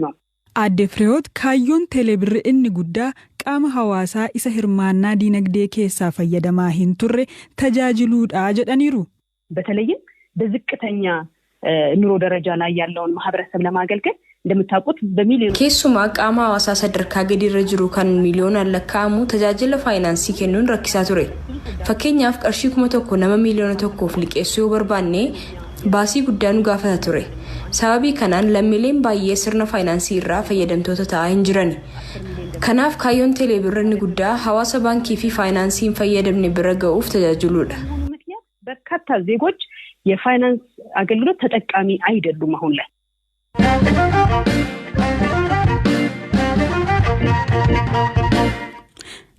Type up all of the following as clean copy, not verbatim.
ነው። Aadde Fireewoot kaayyoon teelebirri inni guddaa qaama hawaasaa isa hirmaannaa diinagdee keessaa fayyadamaa hin turre tajaajiluudha jedhaniiru. በተለይም በዝቅተኛ ኑሮ ደረጃ ላይ ያለውን ማህበረሰብ ለማገልገል እንደምታውቁት በሚሊዮን Keessumaa qaama hawaasaa sadarkaa gadiirra jiru kan miiliyoonaan lakkaa'amu tajaajila faayinaansii kennuun rakkisaa ture. Fakkeenyaaf, qarshii 1000 nama 1,000,000f liqeessuu yoo barbaanne baasii guddaa nu gaafata ture. Sababii kanaan lammiileen baay'ee sirna faayinaansii irraa fayyadamtoota ta'aa hin jiran. Kanaaf kaayyoon teeleebirri inni guddaa hawaasa baankii fi faayinaansii hin fayyadamne bira ga'uuf tajaajiluudha. ምክንያት በርካታ ዜጎች የፋይናንስ አገልግሎት ተጠቃሚ አይደሉም አሁን ላይ።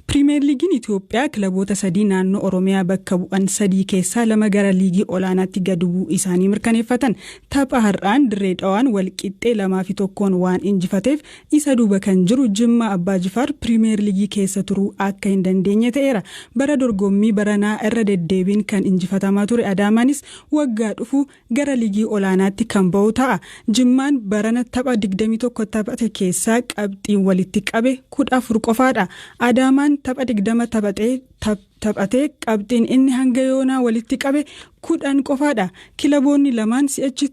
Piriimeer Liigiin Itoophiyaa kilaboota sadii naannoo Oromiyaa bakka bu'an sadii keessaa lama gara liigii olaanaatti gadi bu'uu isaanii mirkaneeffatan. Tapha har'aan Dirree Dhawaan walqixxee 2-1 waan injifateef isa duuba kan jiru Jimmaa Abbaa Jifaar Piriimeer Liigii keessa turuu akka hin dandeenye ta'eera. Bara dorgommii baranaa irra deddeebiin kan injifatamaa ture Adaamaanis waggaa dhufu gara liigii olaanaatti kan ba'u ta'a. Jimmaan barana tapha 21 taphate keessaa qabxiin walitti qabe 14 qofaadha. Adaamaan tapha 20 taphatee qabxiin inni hanga yoonaa walitti qabe 10 qofaadha. Kilaboonni lamaan si'achi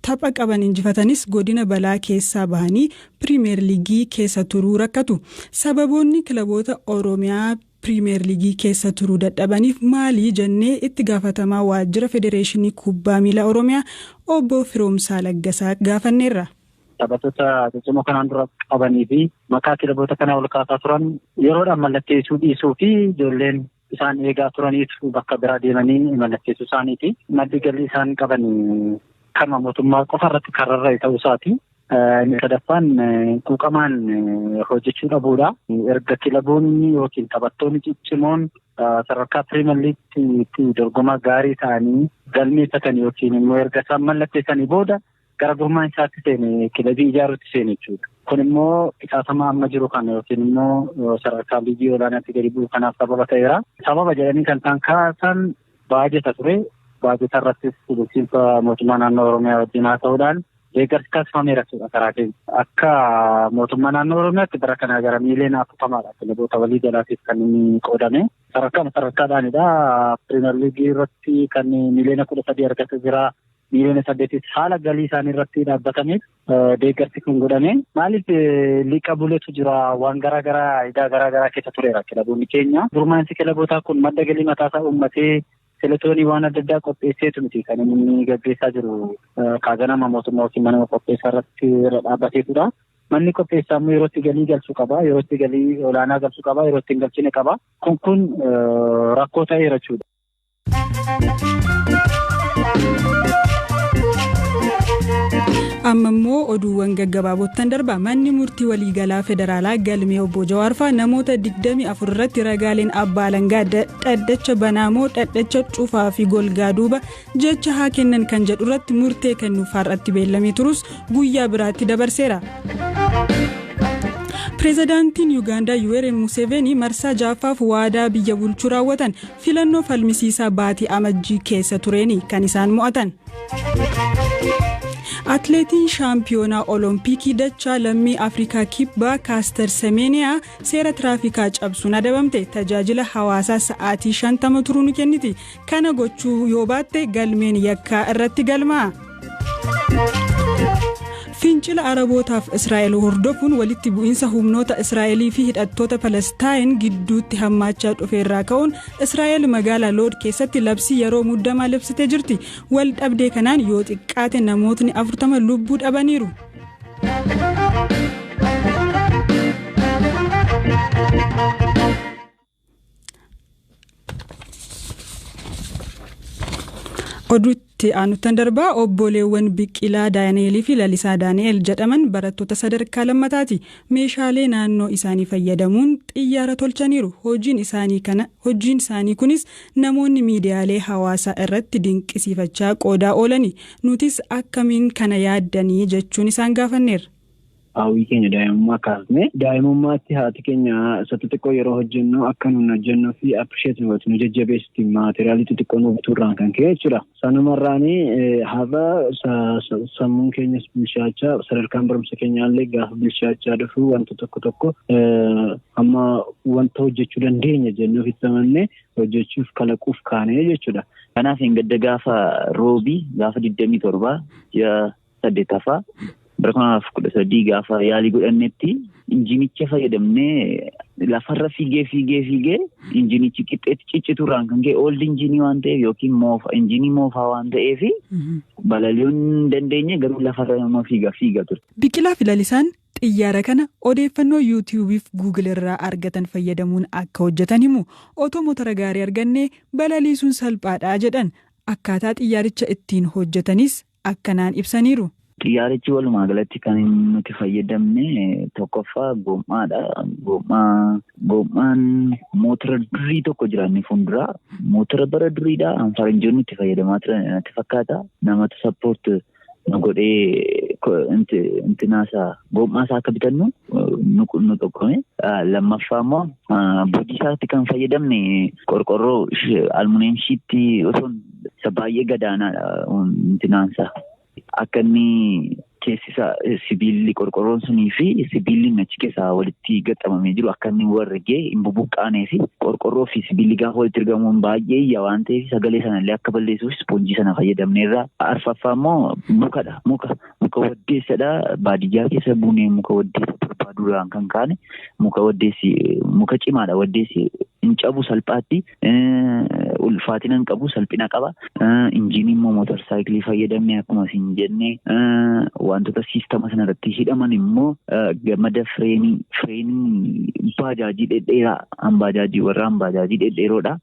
tapha qaban injifatanis godina balaa keessaa bahanii piriimeer liigii keessa turuu rakkatu. Sababoonni kilaboota Oromiyaa piriimeer liigii keessa turuu dadhabaniif maali jennee itti gaafatamaa waajjira federeeshinii kubbaa miilaa Oromiyaa obbo Firoomsaa Laggasaa gaafanneerra. Taphattoota ciccimoo kanaan dura qabanii fi maqaa kilaboota kanaa ol kaasaa turan yeroodhaan mallatteessuu dhiisuu fi ijoolleen isaan eegaa turaniitu bakka biraa deemanii mallatteessuu isaaniiti. Maddi galii isaan qaban kanuma mootummaa qofa irratti kan rarra'e ta'uu isaati. Inni sadaffaan quuqamaan hojjechuu dhabuudha. Erga kilaboonni yookiin taphattoonni ciccimoon sadarkaa piriimeer liigiitti dorgomaa gaarii ta'anii galmeeffatan yookiin immoo erga isaan mallatteessanii booda gara gurmaan isaatti seene, kilabii ijaaruutti seene jechuudha. Kun immoo qisaasama amma jiru kana yookiin immoo sadarkaa liigii olaanaatti gadi bu'u kanaaf sababa ta'eera. Sababa jedhanii kan isaan kaasan baajeta ture. Baajeta irrattis bulchiinsa mootummaa naannoo Oromiyaa wajjin haa ta'uudhaan deeggarsi taasifameera jechuudha karaa keenya. Akka mootummaa naannoo Oromiyaatti bara kana gara miiliyoona 40dha kilaboota walii galaatiif kan inni qoodame. Sadarkaa sadarkaadhaanidha. Piriimeer liigii irratti kan miiliyoona 13 argate jira. Miiliyoona 8 haala galii isaanii irratti dhaabbatame deeggarsi kun godhame. Maaliif liqa buletu jira, waan garaa garaa idaa garaa garaa keessa tureera kilaboonni keenya. Gurmaa'insi kilabootaa kun madda galii mataasaa uummatee teletoonii waan adda addaa qopheesseetu miti kan inni gaggeessaa jiru, kaaganama mootummaa yookiin mana qopheessaa irratti irra dhaabbateetudha. Manni qopheessaa immoo yeroo itti galii galchuu qaba, yeroo itti galii olaanaa galchuu qaba, yeroo itti hin galchine qaba. Kun rakkoo ta'eera jechuudha. Amma immoo oduuwwan gaggabaabottan darba. Manni murtii waliigalaa federaalaa galmee obbo Jawaar fa'aa namoota 24 irratti ragaaleen abbaa alangaa dhaddacha banaamoo dhaddacha cufaa fi golgaa duuba jecha haa kennan kan jedhu irratti murtee kennuuf har'atti beellamee turus guyyaa biraatti dabarseera. Pireezidaantiin Yuugaandaa Yuweeri Museveni marsaa ja'affaaf waadaa biyya bulchuu raawwatan. Filannoo falmisiisaa baatii Amajjii keessa tureeni kan isaan mo'atan. Atleetiin shaampiyoonaa Olompikii dachaa lammii Afrikaa Kibbaa Kaaster Semeeniyaa seera tiraafikaa cabsuun adabamte. Tajaajila hawaasaa sa'aatii 50 turuu ni kenniti. Kana gochuu yoo baatte galmeen yakkaa irratti galmaa'a. Fincila Arabootaaf Israa'el hordofuun walitti bu'iinsa humnoota Israa'elii fi hidhattoota Palestaayin gidduutti hammaachaa dhufeerraa ka'uun Israa'el magaalaa Lood keessatti labsii yeroo muddamaa labsitee jirti. Wal dhabdee kanaan yoo xiqqaate namootni 40 lubbuu dhabaniiru. Oduutti aanutan darbaa. Obboleewwan Biqilaa Daani'elii fi Lalisaa Daani'el jedhaman barattoota sadarkaa lammataati. Meeshaalee naannoo isaanii fayyadamuun xiyyaara tolchaniiru. Hojiin isaanii kunis namoonni miidiyaalee hawaasaa irratti dinqisiifachaa qoodaa oolani. Nutis akkamiin kana yaaddanii jechuun isaan gaafanneerra. Hawwii keenya daa'imummaa kaasne daa'imummaatti haati keenya isa xixiqqoo yeroo hojjennu akka nuun hojjennuu fi appreciate nu gootu nu jajjabeessitti maateriyaalii xixiqqoo nu bituurraan kan ka'e jechuudha. Sanumarraanii har'a sammuun keenyas bilchaachaa sadarkaan barumsa keenyaallee gaafa bilchaachaa dhufu wanta tokko tokko amma wanta hojjechuu dandeenya jennee ofitti amannee hojjechuuf kalaquuf kaanee jechuudha. Kanaaf hin gadda gaafa roobii gaafa 27 ji'a 8ffaa bara 2013 gaafa yaalii godhannetti injinicha fayyadamnee lafarra fiigee fiigee fiigee injinichi qixxeetti cicciturraan kan ka'e ooldi injinii waan ta'eef yookiin moofa injinii moofaa waan ta'eef balali'uu hin dandeenye garuu lafarra nama fiiga fiiga ture. Biqilaa fi Lalisaan xiyyaara kana odeeffannoo yuutiyuubiif guugil irraa argatan fayyadamuun akka hojjetan himu. Otoo motora gaarii arganne balaliisuun salphaadha jedhan. Akkaataa xiyyaaricha ittiin hojjetanis akkanaan ibsaniiru. Xiyyaarichi walumaa galatti kan nuti fayyadamne tokkoffaa gommaadha. Gommaan motora durii tokko jira inni fuulduraa. Motora bara duriidha. Faranjoonni itti fayyadamaa turan natti fakkaata. Namatu sappoort nu godhee intinaasaa gommaa isaa akka bitannu nu tokkome. Lammaffaa immoo boodii isaatti kan fayyadamne qorqorroo almuneem shiitti osoo isa baay'ee gadaanaadha intinaansaa. Akka inni keessi isaa sibiilli qorqorroon sunii fi sibiilli achi keessaa walitti gaxxamamee jiru akka inni warrigee hin bubuqqaanee fi qorqorroo fi sibiilli gaafa walitti argamuun baay'ee iyya waan ta'eef sagalee sanallee akka balleessuuf ispoonjii sana fayyadamneerra. Arfaffaa immoo mukadha. Muka waddeessadha. Baadiyyaa keessa buunee muka waddeessa barbaaduudhaan kan kaane muka waddeessi muka cimaadha. Waddeessi hin cabu salphaatti ulfaatina hin qabu salphina qaba. Injiinii immoo mootorsaayikilii fayyadamne akkuma isin jenne wantoota siistama sanarratti hidhaman immoo gamada fireenii baajaajii dhedheeraa hambajaajii warra hambajaajii dhedheeroodha.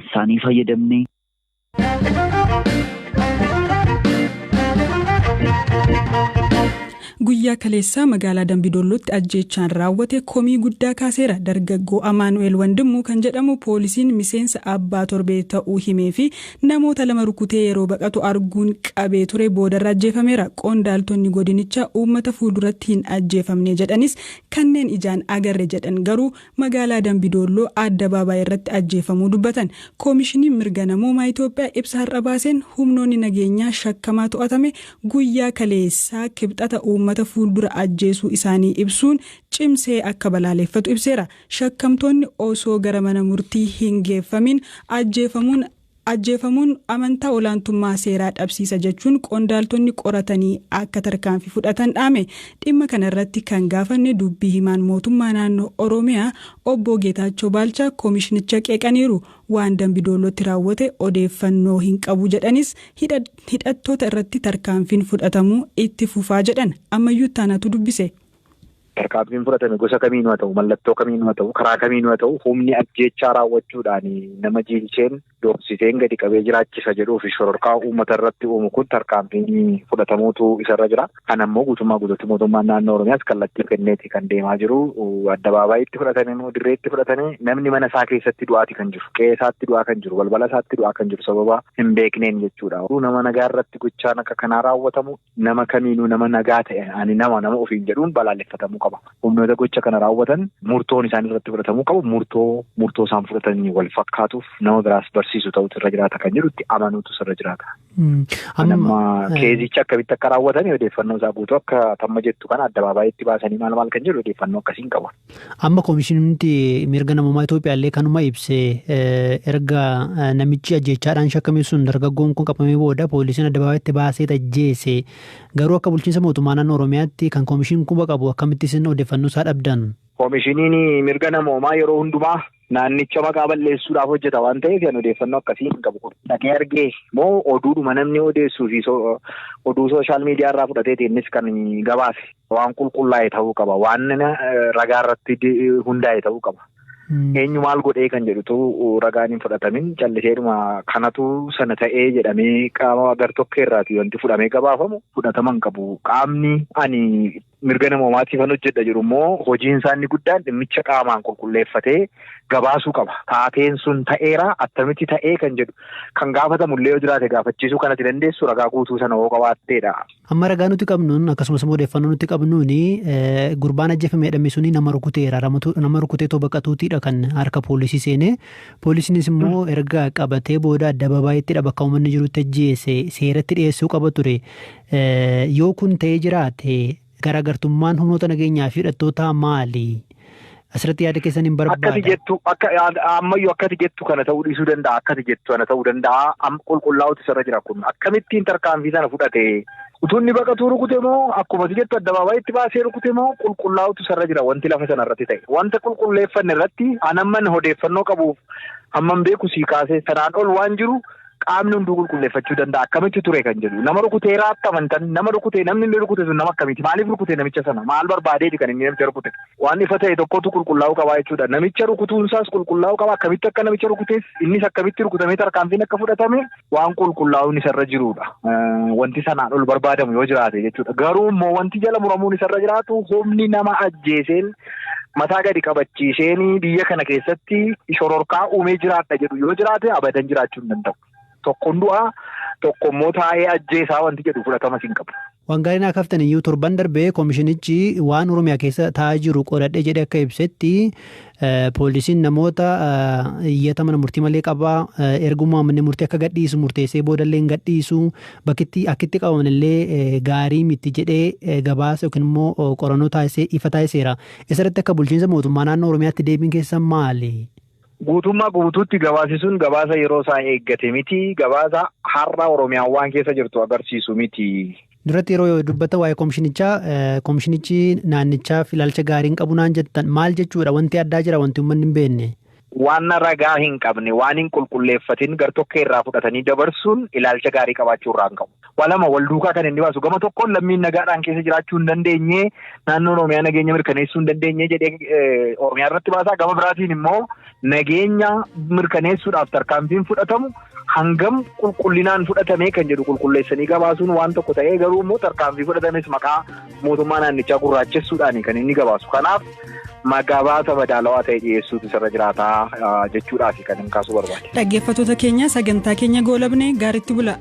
Isaanii fayyadamne. Guyyaa kaleessaa magaalaa Dambidollootti ajjeechaan raawwate komii guddaa kaaseera. Dargaggoo Amaanu'eel Wandimmuu kan jedhamu poolisiin miseensa abbaa torbee ta'uu himee fi namoota lama rukutee yeroo baqatu arguun qabee ture boodarra ajjeefameera. Qondaaltonni godinichaa uummata fuulduratti hin ajjeefamne jedhanis kanneen ijaan agarre jedhan garuu magaalaa Dambidolloo addabaabaayii irratti ajjeefamuu dubbatan. Koomishiniin mirga namoomaa Itoophiyaa ibsa har'a baaseen humnoonni nageenyaa shakkamaa to'atame guyyaa kaleessaa kibxata uummata fuuldura ajjeesuu isaanii ibsuun cimsee akka balaaleffatu ibseera. Shakkamtoonni osoo gara mana murtii hin geeffamin ajjeefamuun amantaa olaantummaa seeraa dhabsiisa jechuun qondaaltonni qoratanii akka tarkaanfii fudhatan dhaame. Dhimma kanarratti kan gaafanne dubbii himaan mootummaa naannoo Oromiyaa obbo Geetaachoo Baalchaa koomishinicha qeeqaniiru. Waan Dambidollootti raawwate odeeffannoo hin qabu jedhanis hidhattoota irratti tarkaanfiin fudhatamuu itti fufaa jedhan. Ammayyuu taanatu dubbise. Tarkaanfiin fudhatame gosa kamiinuu haa ta'u, mallattoo kamiinuu haa ta'u, karaa kamiinuu haa ta'u, humni ajjeechaa raawwachuudhaan nama jiilcheen doorsiseen gadi qabee jiraachisa jedhuu fi shororkaa uummata irratti uumu kun tarkaanfiin fudhatamuutu isarra jira. Kan ammoo guutummaa guutuutti mootummaan naannoo Oromiyaas kallattii kenneeti kan deemaa jiru. Addabaabayitti fudhatame immoo dirreetti fudhatame namni mana isaa keessatti du'aati kan jiru, qe'ee isaatti du'aa kan jiru, balbala isaatti du'aa kan jiru sababa hin beekneen jechuudha. Nama nagaa irratti gochaan akka kanaa raawwatamu nama kamiinuu nama nagaa ta'e ani nama ofiin jedhuun balaaleffatamuu qaba. Humnoota gocha kana raawwatan murtoon isaan irratti fudhatamuu qabu murtoo isaan fudhatanii wal fakkaatuuf nama biraas barsiisu ta'utu irra jiraata kan jedhutti amanuutu irra jiraata. Amma keezicha akkamitti akka raawwatame odeeffannoo isaa guutuu akka tamma jettu kana addabaabayitti baasanii maal maal kan jedhu odeeffannoo akkasii hin qabu. Amma koomishiniin mirga namummaa Itoophiyaa illee kanuma ibsee erga namichi ajjeechaadhaan shakkame sun dargaggoon kun qabamee booda poolisiin addabaabayitti baasee ajjeese garuu akka bulchiinsa mootummaa naannoo Oromiyaatti kan koomishiniin quba qabu akkamitti isin odeeffannoo isaa dhabdan? Koomishiniin mirga namoomaa yeroo hundumaa naannicha maqaa balleessuudhaaf hojjeta waan ta'eef kan odeeffannoo akkasii hin qabu. Dhaqee argee moo oduudhuma namni odeessuu fi oduu sooshaal miidiyaa irraa fudhateeti innis kan gabaase waan qulqullaa'e ta'uu qaba. Waan ragaa irratti hundaa'e ta'uu qaba. Eenyu maal godhee kan jedhutu ragaan hin fudhatamin calliseedhuma kanatu sana ta'ee jedhamee qaama gartokkee irraati wanti fudhamee gabaafamu fudhatama hin qabu. Qaamni ani Mirga namoomaatiifan hojjedha jiru immoo hojiin isaa inni guddaan dhimmicha qaamaan qulqulleeffatee gabaasuu qaba. Taateen sun ta'eera, attamitti ta'ee kan jedhu kan gaafatamu illee yoo jiraate gaafachiisuu kanatti dandeessu ragaa guutuu sana hoo qabaatteedha. Amma ragaa nuti qabnuun akkasumas immoo odeeffannoo nuti qabnuun gurbaan ajjeefame jedhame suni nama rukuteera. Nama rukutee too baqatuutiidha kan harka poolisii seenee. Poolisiinis immoo erga qabatee booda addababaayittidha bakka uummanni jirutti ajjeese seeratti dhiyeessuu qaba ture. Yoo kun ta'ee jiraate, garaagartummaan humnoota nageenyaa fi hidhattootaa maali? Asirratti yaada keessan hin barbaada. Akkati jettu, akka ammayyuu akkati jettu kana ta'uu dhiisuu danda'a. Akkati jettu kana ta'uu danda'a. Qulqullaa'utu isarra jira kun. Akkamittiin tarkaanfii sana fudhate? Utuu inni baqatuu rukute moo, akkuma ati jettu addabaabayitti baasee rukute moo, qulqullaa'utu isarra jira wanti lafa sana irratti ta'e. Wanta qulqulleeffanne irratti anamman odeeffannoo qabuuf hammam beeku sii kaasee, sanaan ol waan jiru qaamni hunduu qulqulleeffachuu danda'a. Akkamitti ture kan jedhu, nama rukuteeraa akka amantan, nama rukute, namni inni rukute sun nama akkamiiti? Maaliif rukute namicha sana? Maal barbaadeeti kan inni namicha rukute? Waan ifa ta'e tokkotu qulqullaa'uu qabaa jechuudha. Namicha rukutuunsaas qulqullaa'uu qaba. Akkamitti akka namicha rukutees, innis akkamitti rukutamee tarkaanfiin akka fudhatame waan qulqullaa'uun isarra jirudha. Wanti sanaan ol barbaadamu yoo jiraate jechuudha. Garuu immoo wanti jala muramuun isarra jiraatu, humni nama ajjeeseen mataa gadi qabachiiseen biyya kana keessatti shororkaa uumee jiraadha jedhu yoo jiraate, abadan jiraachuu hin danda'u. Tokkoon du'aa, tokko immoo taa'ee ajjeesaa wanti jedhu fudhatama hin qabu. Waan gaarii naa kaftan iyyuu, torban darbee koomishinichi waan Oromiyaa keessa taa'aa jiru qoradhee jedhee akka ibsetti, poolisiin namoota iyyata mana murtii malee qabaa, ergummaa manni murtii akka gadhiisu murteessee boodallee hin gadhiisu, bakkitti akkitti qabaman illee gaarii miti jedhee gabaasa yookiin immoo qorannoo taasisee ifa taasiseera. Isarratti akka bulchiinsa mootummaa naannoo Oromiyaatti deebiin keessan maali? Guutummaa guutuutti gabaasi sun gabaasa yeroo isaa eeggate miti. Gabaasa har'a Oromiyaan waan keessa jirtu agarsiisu miti. Duratti yeroo dubbata waa'ee koomishinichaa, koomishinichi naannichaaf ilaalcha gaarii hin qabu naan jettan, maal jechuudha? Wanti addaa jira, wanti uummanni hin beekne? Waan ragaa hin qabne, waan hin qulqulleeffatin gartokkee irraa fudhatanii dabarsuun ilaalcha gaarii qabaachuu irraa hin qabu. Waa lama wal duukaa kan inni baasu: gama tokkoon lammiin nagaadhaan keessa jiraachuu hin dandeenye, naannoon Oromiyaa nageenya mirkaneessuu hin dandeenye jedhee Oromiyaa irratti baasaa, gama biraatiin immoo nageenya mirkaneessuudhaaf tarkaanfiin fudhatamu hangam qulqullinaan fudhatame kan jedhu qulqulleessanii gabaasuun waan tokko ta'ee, garuu immoo tarkaanfii fudhatames maqaa mootummaa naannichaa gurraachessuudhaan kan inni gabaasu. Kanaaf gabaasa madaalawaa ta'e dhiyeessuutu isarra jiraataa jechuudhaaf kan hin kaasuu barbaade. Dhaggeeffattoota keenya, sagantaa keenya goolabne. Gaariitti bula.